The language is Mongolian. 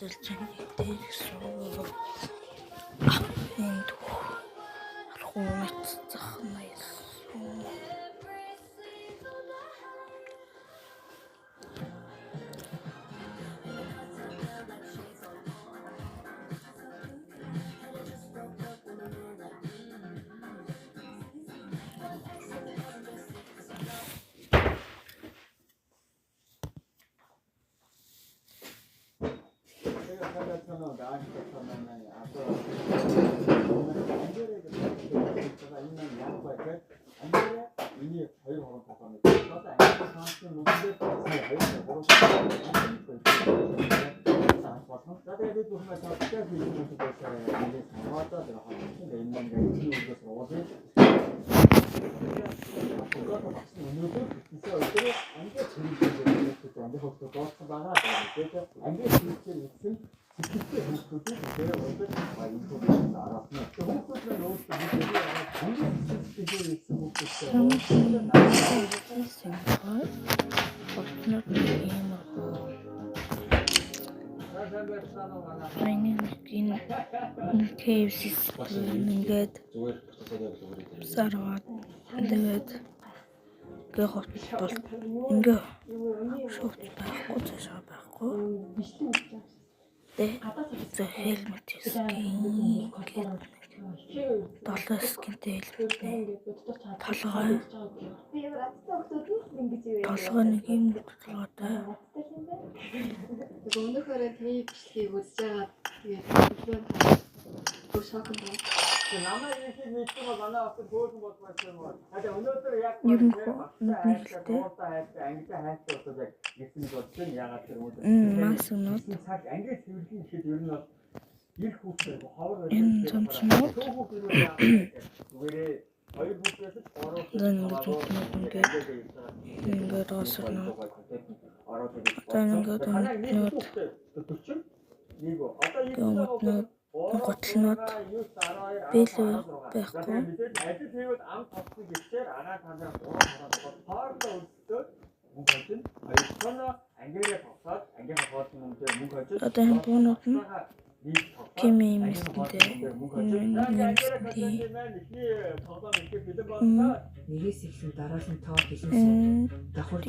Дэлжин гэсэн. Энд архуу мэт зах 89. Энэ маань яг бай тэ. Ангиараа миний 2 3 7 нэг. Одоо ангиар сонссон нүдээр сая 2 3 7 болгоно. За тэгээд бид бүхэн тодорхой хийх юм байсан нэг сонгоодоо тэр хаа. Энэ маань ингээд энэ үгээс уулын. Өнөөдөр битсэн өдөр ангиар чиглэл ангиар хөтөлбөр дууссан байгаа. Тэгээд ангиар чиглэлээр ирсэн сэтгэлтэй хүүхдүүдийг тэр урдж энэ хүүхдүүд араас нь. Хүүхдүүд маань өөрсдөө ангиар сэтгэлтэй ирсэн хүүхдүүдтэй Хотнод ийм энэ нэг энэ KFC ингээд Зүгээр процессор зүгээр. сарваад тэгээд ингээ хот бол ингээ шууд байхгүй цаашаа байхгүй. Тэ за helmet skin гэдэг долоо skin-тэй helmet толгой толгой нэг юм толгойтой. Өмнөхөрөө таны бичлэгийг үзэж байгаа тэгээд бүр шокнд байна. Намайг ихийг мэдсэн бол манай хотод хөөрхөн болмоор юм уу. Тэгээ өнөөдөр яг Ер нь нүдний хэлтэй. хайртай, ангитай хайртай болоод яг ирсэн гэж бодож байна. Ягаад тэр өнөөдөр Маскнууд цаг анги цэвэрлэгийн ихэд ер нь бол ир хүүхдүүд ховор энэ цомцнууд зүгээрээ хоёр хүүхдээс гурав за ингээд цомцнууд ингээд ингээд осорнууд одоо ингээд өнөтнүүд нэг одоо өнөтнүүд готлнууд бэлээ байхгүй. Ажил хийвэл ам тогтсон гэхээр агаа танаа 3 хараад хоорондоо өрсөлдөөд мөнгө хожин хоёр тоноо ангиараа тогсоод ангийнхаа хоолны мөнгөөр мөнгө хожин Одоо энэ буунууд нь Кими юмсэнтэй Эхний тоглоом ихэд бэлэн боллоо. Нэгээс эхлэн дараалан тоо хэлсэн давхар.